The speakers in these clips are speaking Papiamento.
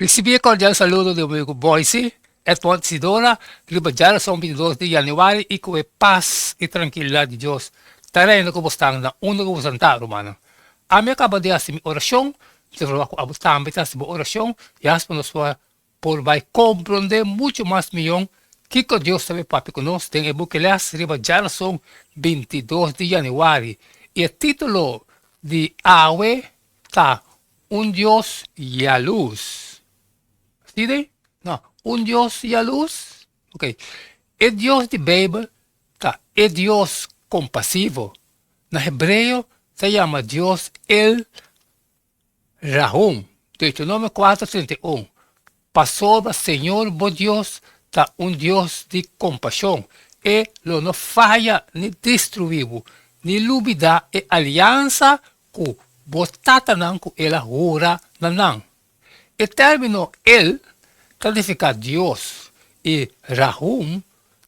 Ricibi e cordial saludo di bo amigo Boyce Edward Isidora riba djarason 22 di januari y cu e paz y trankilidad di Dios ta reina cu bo stan na unda cu bo santa, rumannan. Ami a caba di haci mi oracion, mi ta roga cu abo tambe ta haci bo oracion y aspa nos por por bai comprende mucho mas miyon kico Dios ta bay papia cu nos den e buki les riba djarason 22 di januari y e titulo di awe ta Un Dios yaluz. Si de? No, un Dios yaluz? Ok. E Dios di Bijbel ta e Dios compasivo. Na hebreo ta yama Dios El Rahum, Deuteronomio 4:31. Pasobra Señor bo Dios ta un Dios di kompashon, E lo no faya ni destruí bo, ni lubidá e aliansa ku bo tatanan ku El a hura na nan. E término El ta nifiká Dios, i Rahum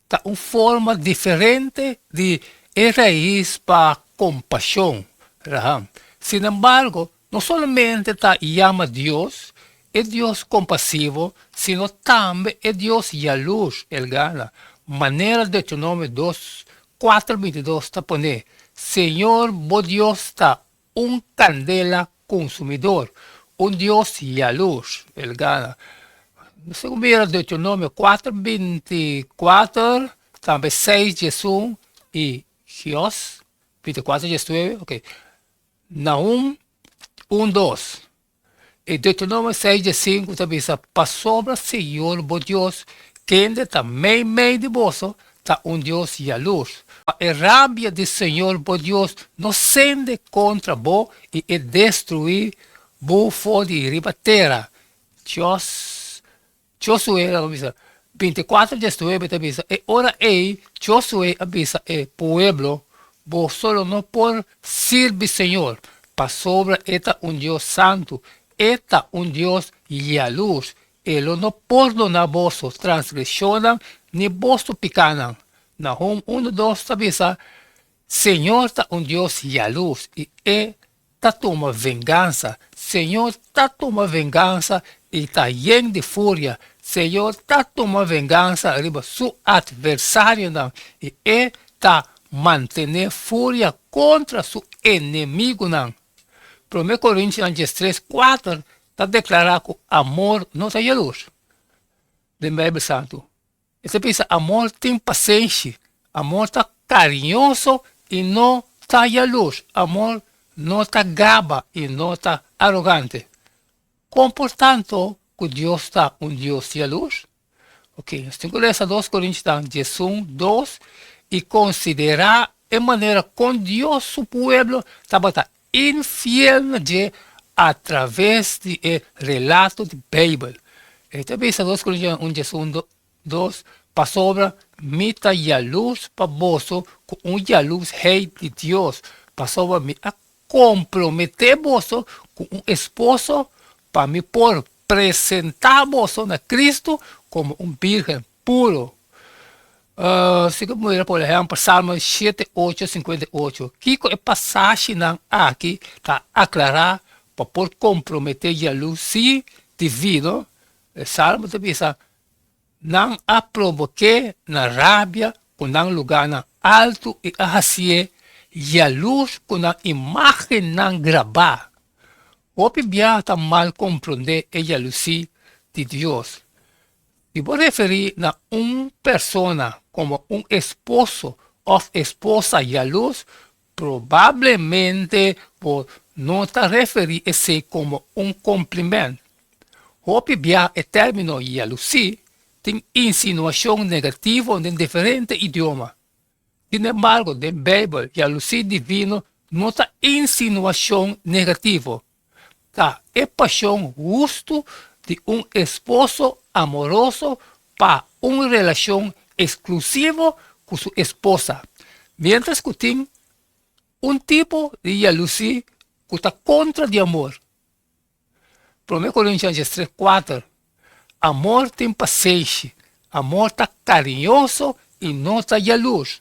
ta un forma diferente di e rais pa kompashon, raham. Sinembargo, no solamente ta yama Dios e Dios kompasivo, sino tambe e Dios yalurs, el gana, manera Deuteronomio dos, kuater 22 ta pone, Señor bo Dios ta un kandela konsumidor, un Dios yalurs, el gana. Nos mira Deuteronomio kuater 24, tambe seis 11 i Gios 24 19, ok. Nahum un dos. E Deuteronomio seis 15 ta bisa, Pasobra Señor bo Dios, kende ta meimei di boso, ta un Dios yalurs. Pa e rabia di Señor bo Dios no sende kontra bo i e destruí bo for di riba tera. Dios Josué a bisa, 24 19 ta bisa, E ora ei Josué a bisa e pueblo, Boso lo no por sirbi Señor, pasobra e ta un Dios santu, e ta un Dios yalurs, e lo no pordoná boso transgreshonnan ni boso pikánan. Nahum 1, 2 ta bisa, Señor ta un Dios yalurs i e ta tuma vengansa. Señor ta tuma vengansa i ta yen di furia. Señor ta tuma vengansa riba su atversarionan i e ta mantené furia kontra su enemigunan. Promé Korintionan 13, 4 ta deklará ku amor no ta yalurs. Den Beibel Santu, E ta bisa amor tin pasenshi, amor ta kariñoso i no ta yalurs, amor no ta gaba i no ta arogante. Kon por tanto ku Dios ta un Dios yalurs? Ok, nos tin ku lesa 2 Korintian 11, 2 i konsiderá e manera kon Dios su pueblo tabata infiel na dje atraves di e relato di Beibel. E ta bisa 2 Korintionan 1 11, 2, Pasobra mi ta yalurs pa boso ku un yalurs hei di Dios, pasobra mi a komprometé boso ku un esposo pa mi por presentá boso na Kristu komo un bírgen puro. Si ku mira por ehèmpel Salmo shete ocho 58, kiko e pasashinan aki ta aklará pa por komprometé yalusí divino? E salmo ta bisa, Nan a probok'é na rabia ku nan lugánan altu i a hasié yalus ku nan imágennan grabá. Hopi biaha ta mal komprondé e yalusí di Dios. Si bo referí na un persona komo un esposo òf esposa yalus, probablemente bo no ta referí esei komo un kompliment. Hopi biaha e término yalusí tin insinuashon negativo den diferente idioma. Sinembargo, den Beibel yalusí divino no ta insinuashon negativo. Ta e pashon hustu di un esposo amoroso pa un relashon eksklusivo ku su esposa, miéntras ku tin un tipo di yalusí ku ta kontra di amor. Promé Korintian 13, 4, Amor tin pasenshi, amor ta kariñoso i no ta yalurs,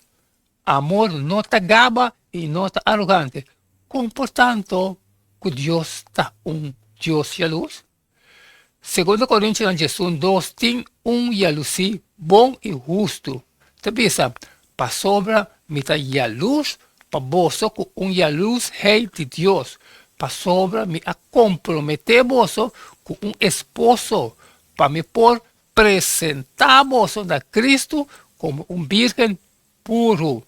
amor no ta gaba i no ta arogante. Kon por tanto ku Dios ta un Dios yalurs? Segundo Korintionan 11, Tin un yalusí bon i hustu. Ta bisa, Pasobra mi ta yalurs pa boso ku un yalursheid di Dios, pasobra mi a komprometé boso ku un esposo pa mi por presentá boso na Kristu komo un bírgen puru.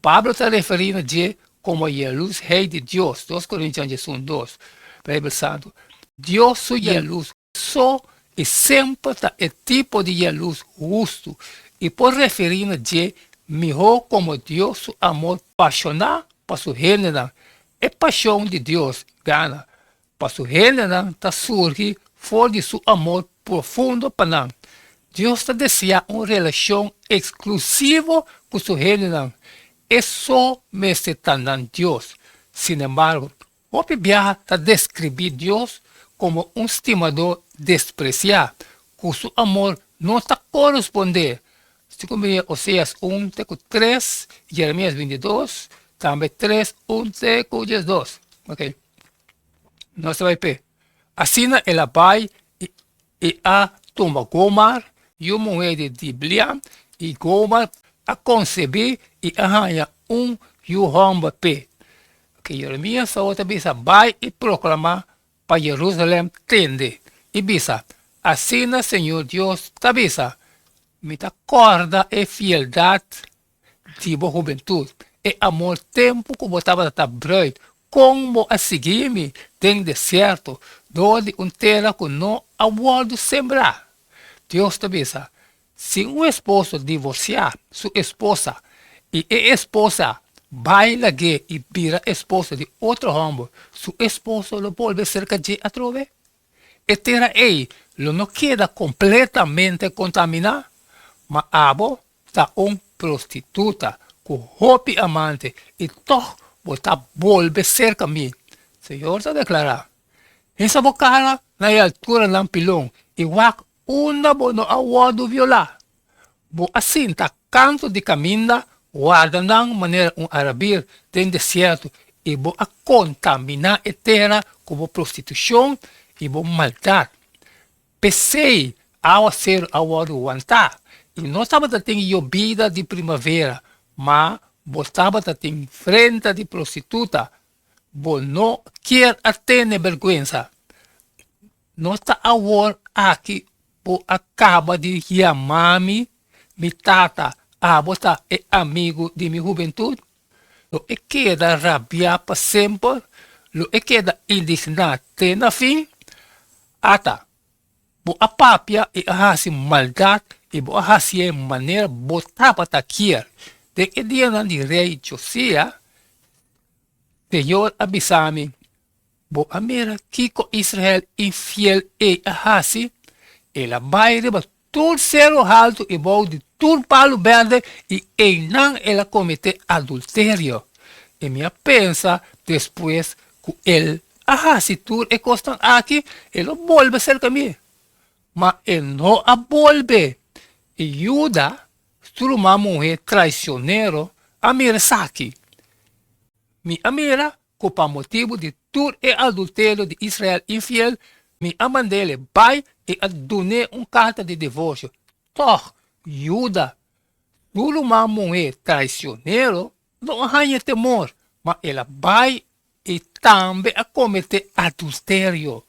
Pablo ta referí na dje komo yalursheid di Dios, Dos Korintionan 11, 2, Beibel Santu. Dios su yalurs So i semper ta e tipo di yalus hustu i por referí na dje mihó komo Dios su amor pashoná pa su hendenan. E pashon di Dios, gana, pa su hendenan ta surgi for di su amor profundo pa nan. Dios ta deseá un relashon eksklusivo ku su hendenan. E so mester ta nan Dios. Sinembargo, Hopi biaha ta deskribí Dios komo un stimadó despresiá, ku su amor no ta korespondé. Segun bini Oseas un te ku tres, Jeremias 22, tambe tres un te ku 12. Ok, nos ta bai p'e. Asina el a bai i a tuma Gomar, yu muhé di Dibliam, i Gomar a konsebí i a haña un yu hòmber p'e. Ke Jeremias awor ta bisa, Bai i proklamá pa Jerusalèm tende, i bisa, Asina señor Dios ta bisa, Mi ta kòrda e fieldat di bo hubentut, e amor tempu ku bo tabata ta brùit, kon bo a sigui mi den desierto, dor di un tera ku no a wòrdu sembrá. Dios ta bisa, Si un esposo divorsiá su esposa i e esposa bai lag'é i bira esposo di otro hòmber, su esposo lo bolbe serka dje atrobe? E tera ei lo no keda kompletamente kontaminá? Ma abo ta un prostituta ku hopi amante i tòg bo ta bolbe serka mi, Señor ta deklará. Hisa bo kara na e alturanan pilon i wak Unda bo no a wòrdu violá? Bo a sinta kantu di kaminda, warda nan manera un arabir den desierto i bo a kontaminá e tera ku bo prostitushon i bo maldat. P'esei awaseru a wòrdu wantá i no tabata tin yobida di primavera, ma bo tabata tin frenta di prostituta. Bo no kier a tene bèrgwensa. No ta awor aki bo a kaba di yama mi, mi tata, abo ta e amigu di mi hubentut? Lo e keda rabiá pa semper? Lo e keda indigná te na fin? Ata, bo a papia i a hasi maldat i bo a hasié manera bo tabata kier. Den e dianan di rei Josia, Señor a bisa mi, Bo a mira kiko Israel infiel ei a hasi? El a bai riba tur seru haltu i bou di tur palu bèrdè i einan el a kometé adulterio. I mi a pensa despues ku el a hasi tur e kosnan aki, e lo bolbe serka mi. Ma e no a bolbe. I Juda, su ruman muhé traisionero, a mira esaki. Mi a mira ku pa motibu di tur e adulterio di Israel infiel, mi a mand'el bai i a dun'é un karta di divorsio. Tòg, Juda, su ruman muhé traisionero, no a haña temor, ma el a bai i tambe a kometé adulterio.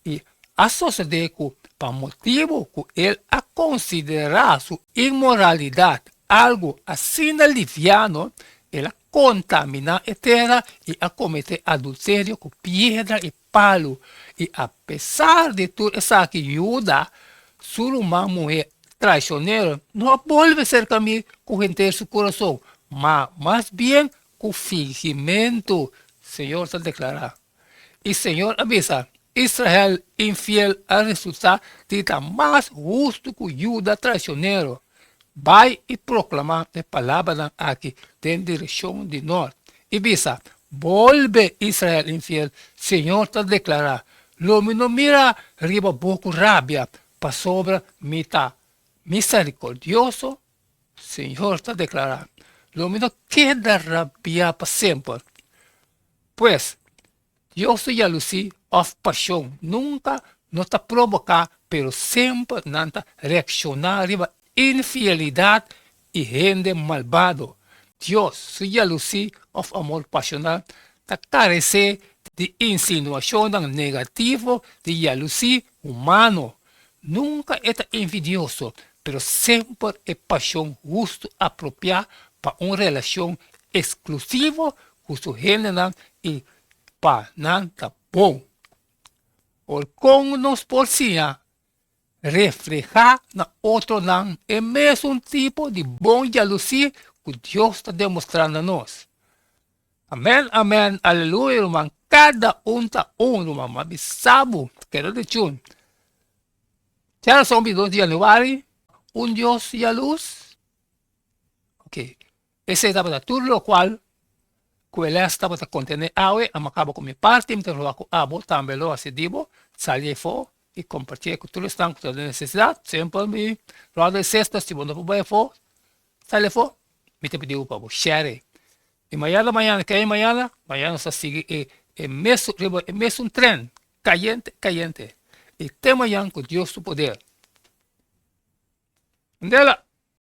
I a sosodé ku pa motibu ku el a konsiderá su inmoralidat algu asina liviano, el a kontaminá e tera i a kometé adulterio ku piedra i palu. I apesar di tur esaki, Juda, su ruman muhé traishonero, no a bolbe serka mi ku henter su kurason, ma mas bien ku fingimentu, Señor ta deklará. I Señor a bisa, Israel infiel a resultá di ta mas hustu ku Juda traishonero. Bai i proklamá e palabranan aki den direkshon di nòrt, i bisa, Bolbe, Israel infiel, Señor ta deklará, lo mi no mira riba bo ku rabia, pasobra mi ta miserikordioso, Señor ta deklará, lo mi no keda rabiá pa semper. Pues, Dios su yalusí òf pashon nunka no ta proboká, pero semper nan ta reakshoná riba infielidat i hende malbado. Dios su yalusí òf amor pashonal ta karesé di insinuashonnan negativo di yalusí humano. Nunka e ta envidioso, pero semper e pashon hustu apropiá pa un relashon eksklusivo ku su hendenan i pa nan ta bon. Ora kon nos por siña reflehá na otronan e mesun tipo di bon yalusí ku Dios ta demostrá na nos? Amen amen aleluya ruman kada un ta un ruman ma bisa bo keda di chun djarason 22 di januari un Dios yalus ok esei tabata tur lokual ku e les tabata kontené awe a mi kaba ku mi parti mi ta roga ku abo tambe lo hasi di bo sali afó i kompartié ku tur esnan ku ta den nesesidat semper mi brother i sister si bo no por bai afó sali afó mi ta pidi bo pa bo share I mañana mañana ke mañana? Mañana nos ta sigui e e mesun riba e mesun tren kayente kayente. I te mañan ku Dios su poder. Ndela!